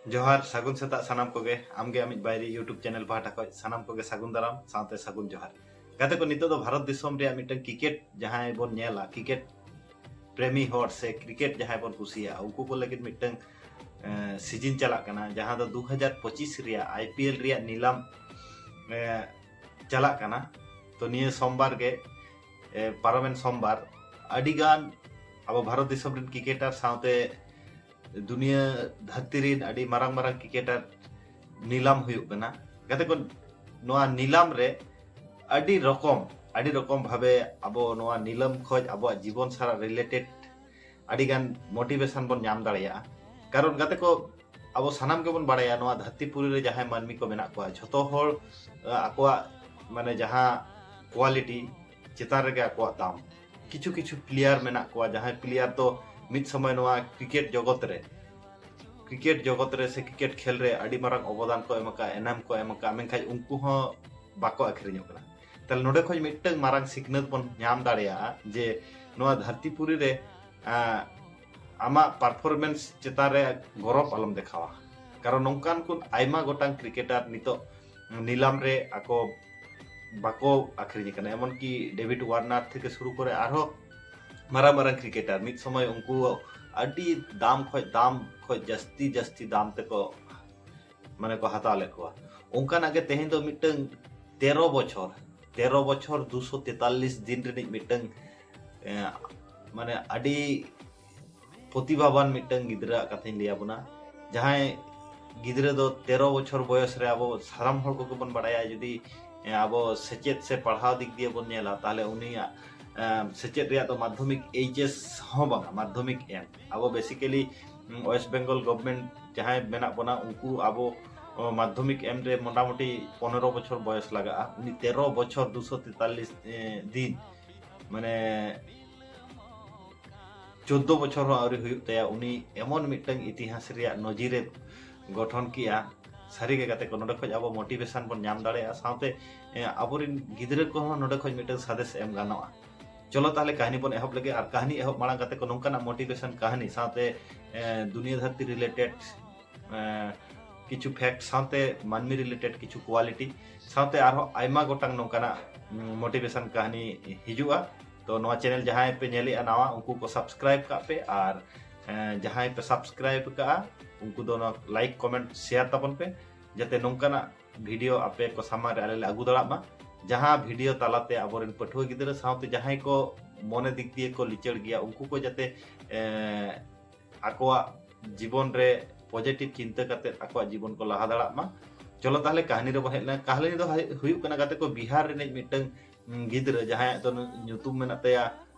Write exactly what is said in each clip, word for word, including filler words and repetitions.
ᱡᱚᱦᱟᱨ, ᱥᱟᱹᱜᱩᱱ ᱥᱮᱛᱟᱜ ᱥᱟᱱᱟᱢ ᱠᱚᱜᱮ᱾ ᱟᱢᱜᱮ ᱟᱢᱤᱡ ᱵᱟᱭᱨᱤ YouTube channel ᱯᱟᱦᱴᱟ ᱠᱷᱚᱱ ᱥᱟᱱᱟᱢ ᱠᱚᱜᱮ ᱥᱟᱹᱜᱩᱱ ᱫᱟᱨᱟᱢ ᱥᱟᱶᱛᱮ ᱥᱟᱹᱜᱩᱱ ᱡᱚᱦᱟᱨ᱾ ᱜᱟᱛᱮ ᱠᱚ, ᱱᱤᱛᱚᱜ ᱫᱚ ᱵᱷᱟᱨᱚᱛ ᱫᱤᱥᱚᱢ ᱨᱮᱭᱟᱜ ᱢᱤᱫᱴᱟᱝ ᱠᱨᱤᱠᱮᱴ ᱡᱟᱦᱟᱸᱭ ᱵᱚᱱ ᱧᱮᱞᱟ, ᱠᱨᱤᱠᱮᱴ ᱯᱨᱮᱢᱤ ᱦᱚᱲ ᱥᱮ ᱠᱨᱤᱠᱮᱴ ᱡᱟᱦᱟᱸᱭ ᱵᱚᱱ ᱠᱩᱥᱤᱭᱟᱜᱼᱟ, ᱩᱱᱠᱩ ᱠᱚ ᱞᱟᱹᱜᱤᱫ ᱢᱤᱫᱴᱟᱝ ᱥᱤᱡᱤᱱ ᱪᱟᱞᱟᱜ ᱠᱟᱱᱟ, ᱡᱟᱦᱟᱸ ᱫᱚ ᱫᱩ ᱦᱟᱡᱟᱨ ᱯᱚᱸᱪᱤᱥ ᱨᱮᱭᱟᱜ IPL ᱨᱮᱭᱟᱜ ᱱᱤᱞᱟᱢ ᱮ, ᱪᱟᱞᱟᱜ ᱠᱟᱱᱟ᱾ ᱛᱚ ᱱᱤᱭᱟᱹ ᱥᱳᱢᱵᱟᱨ ᱜᱮ, ᱮ, ᱯᱟᱨᱚᱢᱮᱱ ᱥᱳᱢᱵᱟᱨ ᱟᱹᱰᱤᱜᱟᱱ ᱟᱵᱚ ᱵᱷᱟᱨᱚᱛ ᱫᱤᱥᱚᱢ ᱨᱮᱱ ᱠᱨᱤᱠᱮᱴᱟᱨ ᱥᱟᱶᱛᱮ ᱫᱩᱱᱤᱭᱟᱹ ᱫᱷᱟᱹᱨᱛᱤ ᱨᱮᱱ ᱟᱹᱰᱤ ᱢᱟᱨᱟᱝ ᱢᱟᱨᱟᱝ ᱠᱨᱤᱠᱮᱴᱟᱨ ᱱᱤᱞᱟᱢ ᱦᱩᱭᱩᱜ ᱠᱟᱱᱟ᱾ ᱜᱟᱛᱮ ᱠᱚ, ᱱᱚᱣᱟ ᱱᱤᱞᱟᱢ ᱨᱮ ᱟᱹᱰᱤ ᱨᱚᱠᱚᱢ ᱟᱹᱰᱤ ᱨᱚᱠᱚᱢ ᱵᱷᱟᱵᱮ ᱟᱵᱚ ᱱᱚᱣᱟ ᱱᱤᱞᱟᱢ ᱠᱷᱚᱡ ᱟᱵᱚᱣᱟᱜ ᱡᱤᱵᱚᱱ ᱥᱟᱞᱟᱜ ᱨᱤᱞᱮᱴᱮᱰ ᱟᱹᱰᱤᱜᱟᱱ ᱢᱳᱴᱤᱵᱷᱮᱥᱚᱱ ᱵᱚᱱ ᱧᱟᱢ ᱫᱟᱲᱮᱭᱟᱜᱼᱟ᱾ ᱠᱟᱨᱚᱱ ᱜᱟᱛᱮ ᱠᱚ, ᱟᱵᱚ ᱥᱟᱱᱟᱢ ᱜᱮᱵᱚᱱ ᱵᱟᱲᱟᱭᱟ ᱱᱚᱣᱟ ᱫᱷᱟᱹᱨᱛᱤ ᱯᱩᱨᱤ ᱨᱮ ᱡᱟᱦᱟᱸᱭ ᱢᱟᱹᱱᱢᱤ ᱠᱚ ᱢᱮᱱᱟᱜ ᱠᱚᱣᱟ, ᱡᱷᱚᱛᱚ ᱦᱚᱲ ᱟᱠᱚᱣᱟᱜ ᱢᱟᱱᱮ ᱡᱟᱦᱟᱸ ᱠᱳᱣᱟᱞᱤᱴᱤ ᱪᱮᱛᱟᱱ ᱨᱮᱜᱮ ᱟᱠᱚᱣᱟᱜ ᱫᱟᱢ᱾ ᱠᱤᱪᱷᱩ ᱠᱤᱪᱷᱩ ᱯᱞᱮᱭᱟᱨ ᱢᱮᱱᱟᱜ ᱠᱚᱣᱟ, ᱡᱟᱦᱟᱸᱭ ᱯᱞᱮᱭᱟᱨ ᱫᱚ ᱢᱤᱫ ᱥᱚᱢᱚᱭ ᱱᱚᱣᱟ ᱠᱨᱤᱠᱮᱴ ᱡᱚᱜᱚᱛ ᱨᱮ ᱠᱨᱤᱠᱮᱴ ᱡᱚᱜᱚᱛ ᱨᱮ ᱥᱮ ᱠᱨᱤᱠᱮᱴ ᱠᱷᱮᱞ ᱨᱮ ᱟᱹᱰᱤ ᱢᱟᱨᱟᱝ ᱚᱵᱚᱫᱟᱱ ᱠᱚ ᱮᱢ ᱟᱠᱟᱫᱼᱟ, ᱮᱱᱮᱢ ᱠᱚ ᱮᱢ ᱟᱠᱟᱫᱼᱟ, ᱢᱮᱱᱠᱷᱟᱱ ᱩᱱᱠᱩ ᱦᱚᱸ ᱵᱟᱠᱚ ᱟᱹᱠᱷᱨᱤᱧᱚᱜ ᱠᱟᱱᱟ᱾ ᱛᱟᱦᱞᱮ ᱱᱚᱰᱮ ᱠᱷᱚᱱ ᱢᱤᱫᱴᱟᱝ ᱢᱟᱨᱟᱝ ᱥᱤᱠᱷᱱᱟᱹᱛ ᱵᱚᱱ ᱧᱟᱢ ᱫᱟᱲᱮᱭᱟᱜᱼᱟ ᱡᱮ ᱱᱚᱣᱟ ᱫᱷᱟᱹᱨᱛᱤ ᱯᱩᱨᱤ ᱨᱮ ᱟᱢᱟᱜ ᱯᱟᱨᱯᱷᱚᱨᱢᱮᱱᱥ ᱪᱮᱛᱟᱱ ᱨᱮ ᱜᱚᱨᱚᱵᱽ ᱟᱞᱚᱢ ᱫᱮᱠᱷᱟᱣᱟ᱾ ᱠᱟᱨᱚᱱ ᱱᱚᱝᱠᱟᱱ ᱠᱚ ᱟᱭᱢᱟ ᱜᱚᱴᱟᱝ ᱠᱨᱤᱠᱮᱴᱟᱨ ᱱᱤᱛᱚᱜ ᱱᱤᱞᱟᱢ ᱨᱮ ᱟᱠᱚ ᱵᱟᱠᱚ ᱟᱹᱠᱷᱨᱤᱧ ᱠᱟᱱᱟ᱾ ᱮᱢᱚᱱᱠᱤ ᱰᱮᱵᱷᱤᱰ ᱣᱟᱨᱱᱟᱨ ᱛᱷᱮᱠᱮ ᱥᱩᱨᱩ ᱠᱚᱨᱮ ᱟᱨᱦᱚᱸ ᱢᱟᱨᱟᱝ ᱢᱟᱨᱟᱝ ᱠᱨᱤᱠᱮᱴᱟᱨ ᱢᱤᱫ ᱥᱚᱢᱚᱭ ᱩᱱᱠᱩ ᱟᱹᱰᱤ ᱫᱟᱢ ᱠᱷᱚᱡ ᱫᱟᱢ ᱠᱷᱚᱡ ᱡᱟᱹᱥᱛᱤ ᱡᱟᱹᱥᱛᱤ ᱫᱟᱢ ᱛᱮᱠᱚ ᱢᱟᱱᱮ ᱠᱚ ᱦᱟᱛᱟᱣ ᱞᱮᱫ ᱠᱚᱣᱟ᱾ ᱚᱱᱠᱟᱱᱟᱜ ᱜᱮ ᱛᱮᱦᱮᱧ ᱫᱚ ᱢᱤᱫᱴᱟᱝ ᱛᱮᱨᱚ ᱵᱚᱪᱷᱚᱨ ᱛᱮᱨᱚ ᱵᱚᱪᱷᱚᱨ ᱫᱩᱥᱚ ᱛᱮᱛᱟᱞᱤᱥ ᱫᱤᱱ ᱨᱤᱱᱤᱡ ᱢᱤᱫᱴᱟᱝ ᱢᱟᱱᱮ ᱟᱹᱰᱤ ᱯᱨᱚᱛᱤᱵᱷᱟᱵᱟᱱ ᱢᱤᱫᱴᱟᱝ ᱜᱤᱫᱽᱨᱟᱹᱣᱟᱜ ᱠᱟᱛᱷᱟᱧ ᱞᱟᱹᱭ ᱟᱵᱚᱱᱟ᱾ ᱡᱟᱦᱟᱸᱭ ᱜᱤᱫᱽᱨᱟᱹ ᱫᱚ ᱛᱮᱨᱚ ᱵᱚᱪᱷᱚᱨ ᱵᱚᱭᱚᱥ ᱨᱮ, ᱟᱵᱚ ᱥᱟᱱᱟᱢ ᱦᱚᱲ ᱠᱚᱜᱮ ᱵᱚᱱ ᱵᱟᱲᱟᱭᱟ, ᱡᱩᱫᱤ ᱟᱵᱚ ᱥᱮᱪᱮᱫ ᱥᱮ ᱯᱟᱲᱦᱟᱣ ᱫᱤᱠ ᱫᱤᱭᱮ ᱵᱚᱱ ᱧᱮᱞᱟ, ᱛᱟᱦᱚᱞᱮ ᱩᱱᱤᱭᱟᱜ ᱥᱮᱪᱮᱫ ᱨᱮᱭᱟᱜ ᱫᱚ ᱢᱟᱫᱽᱫᱷᱚᱢᱤᱠ HS ᱦᱚᱸ ᱵᱟᱝᱟ, ᱢᱟᱫᱽᱫᱷᱚᱢᱤᱠ ᱮᱢ᱾ ᱟᱵᱚ ᱵᱮᱥᱤᱠᱮᱞᱤ ᱳᱭᱮᱥᱴ ᱵᱮᱝᱜᱚᱞ ᱜᱚᱵᱷᱢᱮᱱᱴ ᱡᱟᱦᱟᱸᱭ ᱢᱮᱱᱟᱜ ᱵᱚᱱᱟ, ᱩᱱᱠᱩ ᱟᱵᱚ ᱢᱟᱫᱽᱫᱷᱚᱢᱤᱠ ᱮᱢ ᱨᱮ ᱢᱚᱴᱟᱢᱩᱴᱤ ᱯᱚᱱᱮᱨᱚ ᱵᱚᱪᱷᱚᱨ ᱵᱚᱭᱚᱥ ᱞᱟᱜᱟᱜᱼᱟ᱾ ᱩᱱᱤ ᱛᱮᱨᱚ ᱵᱚᱪᱷᱚᱨ ᱫᱩᱥᱚ ᱛᱮᱛᱟᱞᱤᱥ ᱫᱤᱱ, ᱢᱟᱱᱮ ᱪᱳᱫᱽᱫᱳ ᱵᱚᱪᱷᱚᱨ ᱦᱚᱸ ᱟᱹᱣᱨᱤ ᱦᱩᱭᱩᱜ ᱛᱟᱭᱟ, ᱩᱱᱤ ᱮᱢᱚᱱ ᱢᱤᱫᱴᱟᱝ ᱤᱛᱤᱦᱟᱥ ᱨᱮᱭᱟᱜ ᱱᱚᱡᱤᱨᱮ ᱜᱚᱴᱷᱚᱱ ᱠᱮᱜᱼᱟ᱾ ᱥᱟᱹᱨᱤᱜᱮ ᱜᱟᱛᱮ ᱠᱚ, ᱱᱚᱰᱮ ᱠᱷᱚᱱ ᱟᱵᱚ ᱢᱳᱴᱤᱵᱷᱮᱥᱚᱱ ᱵᱚᱱ ᱧᱟᱢ ᱫᱟᱲᱮᱭᱟᱜᱼᱟ, ᱥᱟᱶᱛᱮ ᱟᱵᱚᱨᱮᱱ ᱜᱤᱫᱽᱨᱟᱹ ᱠᱚᱦᱚᱸ ᱱᱚᱰᱮ ᱠᱷᱚᱱ ᱢᱤᱫᱴᱟᱝ ᱥᱟᱸᱫᱮᱥ ᱮᱢ ᱜᱟᱱᱚᱜᱼᱟ᱾ ᱪᱚᱞᱚ ᱛᱟᱦᱚᱞᱮ ᱠᱟᱹᱦᱱᱤ ᱵᱚᱱ ᱮᱦᱚᱵ ᱞᱮᱜᱮ᱾ ᱟᱨ ᱠᱟᱹᱦᱱᱤ ᱮᱦᱚᱵ ᱢᱟᱲᱟᱝ ᱠᱟᱛᱮ ᱠᱚ ᱱᱚᱝᱠᱟᱱᱟᱜ ᱢᱳᱴᱤᱵᱷᱮᱥᱚᱱ ᱠᱟᱹᱦᱱᱤ ᱥᱟᱶᱛᱮ ᱫᱩᱱᱤᱭᱟᱹ ᱫᱷᱟᱹᱨᱛᱤ ᱨᱤᱞᱮᱴᱮᱰ ᱮᱸ, ᱠᱤᱪᱷᱩ ᱯᱷᱮᱠᱴ ᱥᱟᱶᱛᱮ ᱢᱟᱹᱱᱢᱤ ᱨᱤᱞᱮᱴᱮᱰ ᱠᱤᱪᱷᱩ ᱠᱳᱣᱟᱞᱤᱴᱤ ᱥᱟᱶᱛᱮ ᱟᱨᱦᱚᱸ ᱟᱭᱢᱟ ᱜᱚᱴᱟᱝ ᱱᱚᱝᱠᱟᱱᱟᱜ ᱢᱳᱴᱤᱵᱷᱮᱥᱚᱱ ᱠᱟᱹᱦᱱᱤ ᱦᱤᱡᱩᱜᱼᱟ᱾ ᱛᱚ ᱱᱚᱣᱟ ᱪᱮᱱᱮᱞ ᱡᱟᱦᱟᱸᱭ ᱯᱮ ᱧᱮᱞᱮᱜᱼᱟ ᱱᱟᱣᱟ, ᱩᱱᱠᱩ ᱠᱚ ᱥᱟᱵᱥᱠᱨᱟᱭᱤᱵ ᱠᱟᱜ ᱯᱮ, ᱟᱨ ᱮᱸ, ᱡᱟᱦᱟᱸᱭ ᱯᱮ ᱥᱟᱵᱥᱠᱨᱟᱭᱤᱵ ᱠᱟᱜᱼᱟ ᱩᱱᱠᱩ ᱫᱚ ᱱᱚᱣᱟ ᱞᱟᱭᱤᱠ ᱠᱚᱢᱮᱱᱴ ᱥᱮᱭᱟᱨ ᱛᱟᱵᱚᱱ ᱯᱮ, ᱡᱟᱛᱮ ᱱᱚᱝᱠᱟᱱᱟᱜ ᱵᱷᱤᱰᱤᱭᱳ ᱟᱯᱮ ᱠᱚ ᱥᱟᱢᱟᱝ ᱨᱮ ᱟᱞᱮ ᱞᱮ ᱟᱹᱜᱩ ᱫᱟᱲᱮᱭᱟᱜ ᱢᱟ, ᱡᱟᱦᱟᱸ ᱵᱷᱤᱰᱤᱭᱳ ᱛᱟᱞᱟᱛᱮ ᱟᱵᱚᱨᱮᱱ ᱯᱟᱹᱴᱷᱩᱣᱟᱹ ᱜᱤᱫᱽᱨᱟᱹ ᱥᱟᱶᱛᱮ ᱡᱟᱦᱟᱸᱭ ᱠᱚ ᱢᱚᱱᱮ ᱫᱤᱠ ᱫᱤᱭᱮ ᱠᱚ ᱞᱤᱪᱟᱹᱲ ᱜᱮᱭᱟ ᱩᱱᱠᱩ ᱠᱚ ᱡᱟᱛᱮ ᱮᱸ, ᱟᱠᱚᱣᱟᱜ ᱡᱤᱵᱚᱱ ᱨᱮ ᱯᱚᱡᱮᱴᱤᱵᱷ ᱪᱤᱱᱛᱟᱹ ᱠᱟᱛᱮ ᱟᱠᱚᱣᱟᱜ ᱡᱤᱵᱚᱱ ᱠᱚ ᱞᱟᱦᱟ ᱫᱟᱲᱮᱭᱟᱜ ᱢᱟ᱾ ᱪᱚᱞᱚ ᱛᱟᱦᱚᱞᱮ ᱠᱟᱹᱦᱱᱤ ᱨᱮᱵᱚᱱ ᱦᱮᱡ ᱞᱮᱱ᱾ ᱠᱟᱹᱦᱱᱤ ᱫᱚ ᱦᱩᱭᱩᱜ ᱠᱟᱱᱟ ᱜᱟᱛᱮ ᱠᱚ ᱵᱤᱦᱟᱨ ᱨᱤᱱᱤᱡ ᱢᱤᱫᱴᱟᱝ ᱩᱸ, ᱜᱤᱫᱽᱨᱟᱹ ᱡᱟᱦᱟᱸᱭᱟᱜ ᱫᱚ ᱧᱩᱛᱩᱢ ᱢᱮᱱᱟᱜ ᱛᱟᱭᱟ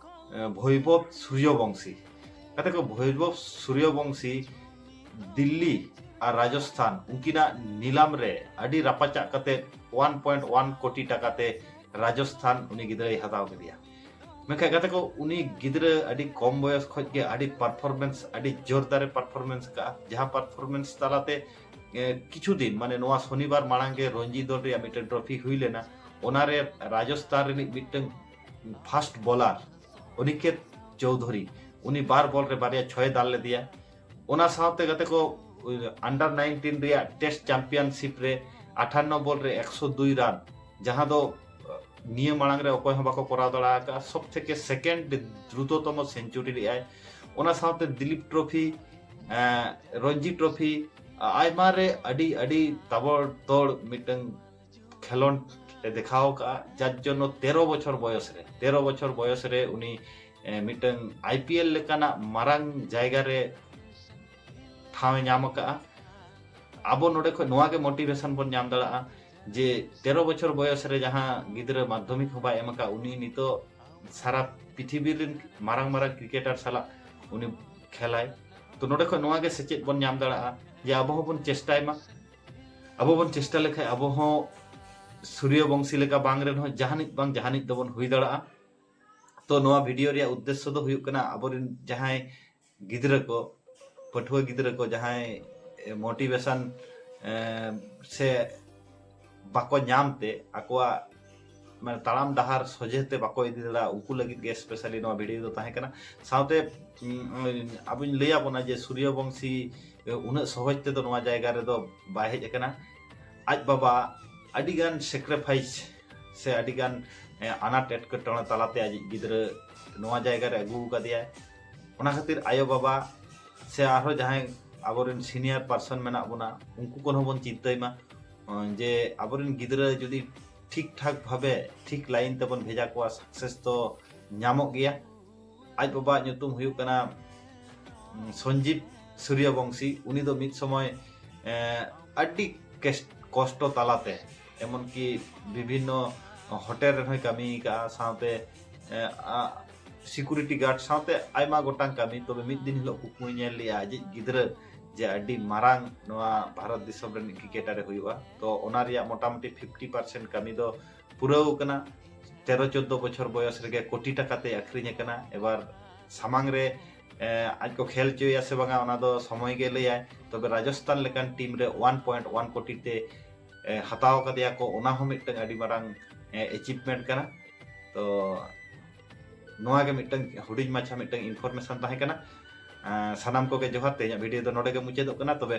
ᱮᱸ, ᱵᱷᱳᱭᱵᱷᱚᱵ ᱥᱩᱨᱭᱚᱵᱚᱝᱥᱤ᱾ ᱜᱟᱛᱮ ᱠᱚ ᱵᱷᱳᱭᱵᱷᱚᱵ ᱥᱩᱨᱭᱚᱵᱚᱝᱥᱤ ᱫᱤᱞᱞᱤ ᱟᱨ ᱨᱟᱡᱚᱥᱛᱷᱟᱱ ᱩᱱᱠᱤᱱᱟᱜ ᱱᱤᱞᱟᱢ ᱨᱮ ᱟᱹᱰᱤ ᱨᱟᱯᱟᱪᱟᱜ ᱠᱟᱛᱮ ᱳᱣᱟᱱ ᱯᱚᱭᱮᱱᱴ ᱳᱣᱟᱱ ᱠᱳᱴᱤ ᱴᱟᱠᱟ ᱛᱮ ᱨᱟᱡᱚᱥᱛᱷᱟᱱ ᱩᱱᱤ ᱜᱤᱫᱽᱨᱟᱹᱭ ᱦᱟᱛᱟᱣ ᱠᱮᱫᱮᱭᱟ᱾ ᱢᱮᱱᱠᱷᱟᱱ ᱜᱟᱛᱮ ᱠᱚ ᱩᱱᱤ ᱜᱤᱫᱽᱨᱟᱹ ᱟᱹᱰᱤ ᱠᱚᱢ ᱵᱚᱭᱚᱥ ᱠᱷᱚᱱ ᱜᱮ ᱟᱹᱰᱤ ᱯᱟᱨᱯᱷᱚᱨᱢᱮᱱᱥ, ᱟᱹᱰᱤ ᱡᱳᱨᱫᱟᱨᱮ ᱯᱟᱨᱯᱷᱚᱨᱢᱮᱱᱥ ᱠᱟᱜᱼᱟ, ᱡᱟᱦᱟᱸ ᱯᱟᱨᱯᱷᱚᱨᱢᱮᱱᱥ ᱛᱟᱞᱟᱛᱮ ᱮ, ᱠᱤᱪᱷᱩ ᱫᱤᱱ ᱢᱟᱱᱮ ᱱᱚᱣᱟ ᱥᱚᱱᱤᱵᱟᱨ ᱢᱟᱲᱟᱝ ᱜᱮ ᱨᱚᱧᱡᱤ ᱫᱚᱞ ᱨᱮᱭᱟᱜ ᱢᱤᱫᱴᱮᱱ ᱴᱨᱚᱯᱷᱤ ᱦᱩᱭ ᱞᱮᱱᱟ, ᱚᱱᱟᱨᱮ ᱨᱟᱡᱚᱥᱛᱷᱟᱱ ᱨᱤᱱᱤᱡ ᱢᱤᱫᱴᱟᱝ ᱯᱷᱟᱥᱴ ᱵᱚᱞᱟᱨ ᱚᱱᱤᱠᱮᱛ ᱪᱳᱣᱫᱷᱩᱨᱤ ᱩᱱᱤ ᱵᱟᱨ ᱵᱚᱞ ᱨᱮ ᱵᱟᱨᱭᱟ ᱪᱷᱚᱭ ᱫᱟᱞ ᱞᱮᱫᱮᱭᱟ᱾ ᱚᱱᱟ ᱥᱟᱶᱛᱮ ᱜᱟᱛᱮ ᱠᱚ ᱟᱱᱰᱟᱨ ᱱᱟᱭᱤᱱᱴᱤᱱ ᱨᱮᱭᱟᱜ ᱴᱮᱥᱴ ᱪᱟᱢᱯᱤᱭᱟᱱᱥᱤᱯ ᱨᱮ ᱟᱴᱷᱟᱱᱱᱚ ᱵᱚᱞ ᱨᱮ ᱮᱠᱥᱚ ᱫᱩᱭ ᱨᱟᱱ, ᱡᱟᱦᱟᱸ ᱫᱚ ᱱᱤᱭᱟᱹ ᱢᱟᱲᱟᱝ ᱨᱮ ᱚᱠᱚᱭ ᱦᱚᱸ ᱵᱟᱠᱚ ᱠᱚᱨᱟᱣ ᱫᱟᱲᱮ ᱟᱠᱟᱫᱼᱟ᱾ ᱥᱚᱵ ᱛᱷᱮᱠᱮ ᱥᱮᱠᱮᱱᱰ ᱫᱨᱩᱛᱚᱛᱚᱢ ᱥᱮᱧᱪᱩᱨᱤ ᱞᱮᱫᱼᱟᱭ᱾ ᱚᱱᱟ ᱥᱟᱶᱛᱮ ᱫᱤᱞᱤᱯ ᱴᱨᱚᱯᱷᱤ, ᱮᱸ, ᱨᱚᱧᱡᱤ ᱴᱨᱚᱯᱷᱤ, ᱟ-, ᱟᱭᱢᱟ ᱨᱮ ᱟᱹᱰᱤ ᱟᱹᱰᱤ ᱛᱟᱵᱚᱲ ᱛᱚᱲ ᱢᱤᱫᱴᱟᱝ ᱠᱷᱮᱞᱳᱸᱰ ᱮ ᱫᱮᱠᱷᱟᱣ ᱟᱠᱟᱫᱼᱟ, ᱡᱟᱨ ᱡᱚᱱᱱᱚ ᱛᱮᱨᱚ ᱵᱚᱪᱷᱚᱨ ᱵᱚᱭᱚᱥ ᱨᱮ ᱛᱮᱨᱚ ᱵᱚᱪᱷᱚᱨ ᱵᱚᱭᱚᱥ ᱨᱮ ᱩᱱᱤ, ᱮ, ᱢᱤᱫᱴᱟᱝ ᱟᱭ ᱯᱤ ᱮᱞ ᱞᱮᱠᱟᱱᱟᱜ ᱢᱟᱨᱟᱝ ᱡᱟᱭᱜᱟ ᱨᱮ ᱴᱷᱟᱶ ᱮ ᱧᱟᱢ ᱟᱠᱟᱫᱼᱟ᱾ ᱟᱵᱚ ᱱᱚᱰᱮ ᱠᱷᱚᱱ ᱱᱚᱣᱟ ᱜᱮ ᱢᱳᱴᱤᱵᱷᱮᱥᱚᱱ ᱵᱚᱱ ᱧᱟᱢ ᱫᱟᱲᱮᱭᱟᱜᱼᱟ ᱡᱮ ᱛᱮᱨᱚ ᱵᱚᱪᱷᱚᱨ ᱵᱚᱭᱚᱥ ᱨᱮ ᱡᱟᱦᱟᱸ ᱜᱤᱫᱽᱨᱟᱹ ᱢᱟᱫᱽᱫᱷᱚᱢᱤᱠ ᱦᱚᱸ ᱵᱟᱭ ᱮᱢ ᱟᱠᱟᱫ, ᱩᱱᱤ ᱱᱤᱛᱚᱜ ᱥᱟᱨᱟ ᱯᱨᱤᱛᱷᱤᱵᱤ ᱨᱮᱱ ᱢᱟᱨᱟᱝ ᱢᱟᱨᱟᱝ ᱠᱨᱤᱠᱮᱴᱟᱨ ᱥᱟᱞᱟᱜ ᱩᱱᱤ ᱠᱷᱮᱞᱟᱭ᱾ ᱛᱚ ᱱᱚᱰᱮ ᱠᱷᱚᱱ ᱱᱚᱣᱟ ᱜᱮ ᱥᱮᱪᱮᱫ ᱵᱚᱱ ᱧᱟᱢ ᱫᱟᱲᱮᱭᱟᱜᱼᱟ ᱡᱮ ᱟᱵᱚ ᱦᱚᱸᱵᱚᱱ ᱪᱮᱥᱴᱟᱭ ᱢᱟ᱾ ᱟᱵᱚ ᱵᱚᱱ ᱪᱮᱥᱴᱟ ᱞᱮᱠᱷᱟᱱ ᱟᱵᱚ ᱦᱚᱸ ᱥᱩᱨᱭᱚᱵᱚᱝᱥᱤ ᱞᱮᱠᱟ ᱵᱟᱝ ᱨᱮᱦᱚᱸ ᱡᱟᱦᱟᱱᱤᱡ ᱵᱟᱝ ᱡᱟᱦᱟᱱᱤᱡ ᱫᱚᱵᱚᱱ ᱦᱩᱭ ᱫᱟᱲᱮᱭᱟᱜᱼᱟ᱾ ᱛᱚ ᱱᱚᱣᱟ ᱵᱷᱤᱰᱤᱭᱳ ᱨᱮᱭᱟᱜ ᱩᱫᱽᱫᱮᱥᱥᱚ ᱫᱚ ᱦᱩᱭᱩᱜ ᱠᱟᱱᱟ ᱟᱵᱚᱨᱮᱱ ᱡᱟᱦᱟᱸᱭ ᱜᱤᱫᱽᱨᱟᱹ ᱠᱚ, ᱯᱟᱹᱴᱷᱩᱣᱟᱹ ᱜᱤᱫᱽᱨᱟᱹ ᱠᱚ ᱡᱟᱦᱟᱸᱭ ᱢᱳᱴᱤᱵᱷᱮᱥᱚᱱ ᱥᱮ ᱵᱟᱠᱚ ᱧᱟᱢ ᱛᱮ ᱟᱠᱚᱣᱟᱜ ᱢᱟᱱᱮ ᱛᱟᱲᱟᱢ ᱰᱟᱦᱟᱨ ᱥᱚᱡᱷᱮ ᱛᱮ ᱵᱟᱠᱚ ᱤᱫᱤ ᱫᱟᱲᱮᱭᱟᱜᱼᱟ, ᱩᱱᱠᱩ ᱞᱟᱹᱜᱤᱫ ᱜᱮ specially ᱱᱚᱣᱟ ᱵᱷᱤᱰᱤᱭᱳ ᱫᱚ ᱛᱟᱦᱮᱸ ᱠᱟᱱᱟ᱾ ᱥᱟᱶᱛᱮ ᱩᱸ, ᱟᱵᱚᱧ ᱞᱟᱹᱭ ᱟᱵᱚᱱᱟ ᱡᱮ ᱥᱩᱨᱭᱚᱵᱚᱝᱥᱤ ᱩᱱᱟᱹᱜ ᱥᱚᱦᱚᱡ ᱛᱮᱫᱚ ᱱᱚᱣᱟ ᱡᱟᱭᱜᱟ ᱨᱮᱫᱚ ᱵᱟᱭ ᱦᱮᱡ ᱟᱠᱟᱱᱟ᱾ ᱟᱡ ᱵᱟᱵᱟ ᱟᱹᱰᱤᱜᱟᱱ sacrifice ᱥᱮ ᱟᱹᱰᱤᱜᱟᱱ, ᱮ, ᱟᱱᱟᱴ ᱮᱴᱠᱮᱴᱚᱬᱮ ᱛᱟᱞᱟᱛᱮ ᱟᱡᱤᱡ ᱜᱤᱫᱽᱨᱟᱹ ᱱᱚᱣᱟ ᱡᱟᱭᱜᱟ ᱨᱮ ᱟᱹᱜᱩ ᱟᱠᱟᱫᱮᱭᱟᱭ᱾ ᱚᱱᱟ ᱠᱷᱟᱹᱛᱤᱨ ᱟᱭᱳ ᱵᱟᱵᱟ ᱥᱮ ᱟᱨᱦᱚᱸ ᱡᱟᱦᱟᱸᱭ ᱟᱵᱚᱨᱮᱱ senior person ᱢᱮᱱᱟᱜ ᱵᱚᱱᱟ, ᱩᱱᱠᱩ ᱠᱚᱦᱚᱸ ᱵᱚᱱ ᱪᱤᱱᱛᱟᱹᱭ ᱢᱟ, ᱚ, ᱡᱮ ᱟᱵᱚᱨᱮᱱ ᱜᱤᱫᱽᱨᱟᱹ ᱡᱩᱫᱤ ᱴᱷᱤᱠ ᱴᱷᱟᱠ ᱵᱷᱟᱵᱮ ᱴᱷᱤᱠ line ᱛᱮᱵᱚᱱ ᱵᱷᱮᱡᱟ ᱠᱚᱣᱟ, success ᱫᱚ ᱧᱟᱢᱚᱜ ᱜᱮᱭᱟ᱾ ᱟᱡ ᱵᱟᱵᱟᱣᱟᱜ ᱧᱩᱛᱩᱢ ᱦᱩᱭᱩᱜ ᱠᱟᱱᱟ, ᱩᱸ, ᱥᱚᱧᱡᱤᱵ ᱥᱩᱨᱭᱚᱵᱚᱝᱥᱤ᱾ ᱩᱱᱤ ᱫᱚ ᱢᱤᱫ ᱥᱚᱢᱚᱭ, ᱮ, ᱟᱹᱰᱤ ᱠᱮᱥ-, ᱠᱚᱥᱴᱚ ᱛᱟᱞᱟᱛᱮ, ᱮᱢᱚᱱᱠᱤ ᱵᱤᱵᱷᱤᱱᱱᱚ ᱦᱳᱴᱮᱞ ᱨᱮᱦᱚᱸᱭ ᱠᱟᱹᱢᱤ ᱟᱠᱟᱫᱼᱟ, ᱥᱟᱶᱛᱮ, ᱮ, ᱟ, security guard ᱥᱟᱶᱛᱮ ᱟᱭᱢᱟ ᱜᱚᱴᱟᱝ ᱠᱟᱹᱢᱤ᱾ ᱛᱚᱵᱮ ᱢᱤᱫ ᱫᱤᱱ ᱦᱤᱞᱳᱜ ᱠᱩᱠᱢᱩᱭ ᱧᱮᱞ ᱞᱮᱜᱼᱟ ᱟᱡᱤᱡ ᱜᱤᱫᱽᱨᱟᱹ ᱡᱮ ᱟᱹᱰᱤ ᱢᱟᱨᱟᱝ ᱱᱚᱣᱟ ᱵᱷᱟᱨᱚᱛ ᱫᱤᱥᱚᱢ ᱨᱮᱱ cricketer ᱮ ᱦᱩᱭᱩᱜᱼᱟ᱾ ᱛᱚ ᱚᱱᱟ ᱨᱮᱭᱟᱜ ᱢᱚᱴᱟᱢᱩᱴᱤ fifty percent ᱠᱟᱹᱢᱤ ᱫᱚ ᱯᱩᱨᱟᱹᱣ ᱟᱠᱟᱱᱟ᱾ ᱛᱮᱨᱚ ᱪᱳᱫᱽᱫᱳ ᱵᱚᱪᱷᱚᱨ ᱵᱚᱭᱚᱥ ᱨᱮᱜᱮ ᱠᱳᱴᱤ ᱴᱟᱠᱟ ᱛᱮᱭ ᱟᱹᱠᱷᱨᱤᱧ ᱟᱠᱟᱱᱟ᱾ ᱮᱵᱟᱨ ᱥᱟᱢᱟᱝ ᱨᱮ, ᱮ, ᱟᱡ ᱠᱚ ᱠᱷᱮᱞ ᱦᱚᱪᱚᱭᱟ ᱥᱮ ᱵᱟᱝᱟ, ᱚᱱᱟ ᱫᱚ ᱥᱚᱢᱚᱭ ᱜᱮ ᱞᱟᱹᱭᱟᱭ᱾ ᱛᱚᱵᱮ ᱨᱟᱡᱚᱥᱛᱷᱟᱱ ᱞᱮᱠᱟᱱ ᱴᱤᱢ ᱨᱮ one point one ᱠᱳᱴᱤ ᱛᱮ, ᱮ, ᱦᱟᱛᱟᱣ ᱟᱠᱟᱫᱮᱭᱟ ᱠᱚ, ᱚᱱᱟ ᱦᱚᱸ ᱢᱤᱫᱴᱟᱝ ᱟᱹᱰᱤ ᱢᱟᱨᱟᱝ, ᱮ, achievement ᱠᱟᱱᱟ᱾ ᱛᱚ ᱱᱚᱣᱟ ᱜᱮ ᱢᱤᱫᱴᱟᱝ ᱦᱩᱰᱤᱧ ᱢᱟᱪᱷᱟ ᱢᱤᱫᱴᱟᱝ information ᱛᱟᱦᱮᱸ ᱠᱟᱱᱟ᱾ ᱮ, ᱥᱟᱱᱟᱢ ᱠᱚᱜᱮ ᱡᱚᱦᱟᱨ᱾ ᱛᱮᱦᱮᱧᱟᱜ ᱵᱷᱤᱰᱤᱭᱳ ᱫᱚ ᱱᱚᱰᱮ ᱜᱮ ᱢᱩᱪᱟᱹᱫᱚᱜ ᱠᱟᱱᱟ᱾ ᱛᱚᱵᱮ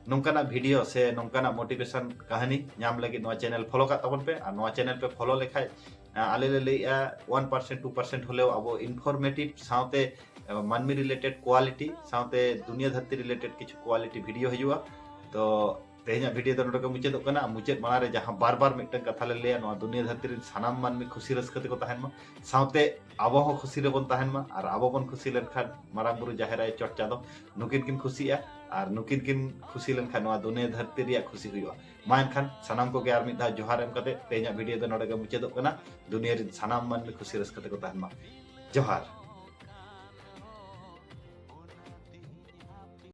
ᱱᱚᱝᱠᱟᱱᱟᱜ ᱵᱷᱤᱰᱤᱭᱳ ᱥᱮ ᱱᱚᱝᱠᱟᱱᱟᱜ motivation ᱠᱟᱹᱦᱱᱤ ᱧᱟᱢ ᱞᱟᱹᱜᱤᱫ ᱱᱚᱣᱟ channel follow ᱠᱟᱜ ᱛᱟᱵᱚᱱ ᱯᱮ᱾ ᱟᱨ ᱱᱚᱣᱟ channel ᱯᱮ follow ᱞᱮᱠᱷᱟᱡ, ᱮ, ᱟᱞᱮ ᱞᱮ ᱞᱟᱹᱭᱮᱜᱼᱟ one percent two percent ᱦᱚᱞᱮᱣ ᱟᱵᱚ informative ᱥᱟᱶᱛᱮ, ᱮ, ᱢᱟᱹᱱᱢᱤ related quality ᱥᱟᱶᱛᱮ ᱫᱩᱱᱤᱭᱟᱹ ᱫᱷᱟᱹᱨᱛᱤ related ᱠᱤᱪᱷᱩ quality ᱵᱷᱤᱰᱤᱭᱳ ᱦᱤᱡᱩᱜᱼᱟ᱾ ᱛᱚ ᱛᱮᱦᱮᱧᱟᱜ ᱵᱷᱤᱰᱤᱭᱳ ᱫᱚ ᱱᱚᱰᱮ ᱜᱮ ᱢᱩᱪᱟᱹᱫᱚᱜ ᱠᱟᱱᱟ᱾ ᱢᱩᱪᱟᱹᱫ ᱢᱟᱲᱟᱝ ᱨᱮ ᱡᱟᱦᱟᱸ ᱵᱟᱨ ᱵᱟᱨ ᱢᱤᱫᱴᱟᱝ ᱠᱟᱛᱷᱟ ᱞᱮ ᱞᱟᱹᱭᱟ, ᱱᱚᱣᱟ ᱫᱩᱱᱤᱭᱟᱹ ᱫᱷᱟᱹᱨᱛᱤ ᱨᱮᱱ ᱥᱟᱱᱟᱢ ᱢᱟᱹᱱᱢᱤ ᱠᱷᱩᱥᱤ ᱨᱟᱹᱥᱠᱟᱹ ᱛᱮᱠᱚ ᱛᱟᱦᱮᱱ ᱢᱟ, ᱥᱟᱶᱛᱮ ᱟᱵᱚ ᱦᱚᱸ ᱠᱷᱩᱥᱤ ᱨᱮᱵᱚᱱ ᱛᱟᱦᱮᱱ ᱢᱟ᱾ ᱟᱨ ᱟᱵᱚ ᱵᱚᱱ ᱠᱷᱩᱥᱤ ᱞᱮᱱᱠᱷᱟᱱ ᱢᱟᱨᱟᱝ ᱵᱩᱨᱩ ᱡᱟᱦᱮᱨ ᱟᱭᱳ ᱪᱚᱴ ᱪᱟᱸᱫᱚ ᱱᱩᱠᱤᱱ ᱠᱤᱱ ᱠᱷᱩᱥᱤᱜᱼᱟ, ᱟᱨ ᱱᱩᱠᱤᱱ ᱠᱤᱱ ᱠᱷᱩᱥᱤ ᱞᱮᱱᱠᱷᱟᱱ ᱱᱚᱣᱟ ᱫᱩᱱᱤᱭᱟᱹ ᱫᱷᱟᱹᱨᱛᱤ ᱨᱮᱭᱟᱜ ᱠᱷᱩᱥᱤ ᱦᱩᱭᱩᱜᱼᱟ᱾ ᱢᱟ ᱮᱱᱠᱷᱟᱱ ᱥᱟᱱᱟᱢ ᱠᱚᱜᱮ ᱟᱨ ᱢᱤᱫ ᱫᱷᱟᱣ ᱡᱚᱦᱟᱨ ᱮᱢ ᱠᱟᱛᱮ ᱛᱮᱦᱮᱧᱟᱜ ᱵᱷᱤᱰᱤᱭᱳ ᱫᱚ ᱱᱚᱰᱮ ᱜᱮ ᱢᱩᱪᱟᱹᱫᱚᱜ ᱠᱟᱱᱟ᱾ ᱫᱩᱱᱤᱭᱟᱹ ᱨᱮᱱ ᱥᱟᱱᱟᱢ ᱢᱟᱹᱱᱢᱤ ᱠᱷᱩᱥᱤ ᱨᱟᱹᱥᱠᱟᱹ ᱛᱮᱠᱚ ᱛᱟᱦᱮᱱ ᱢᱟ᱾ ᱡᱚᱦᱟᱨ᱾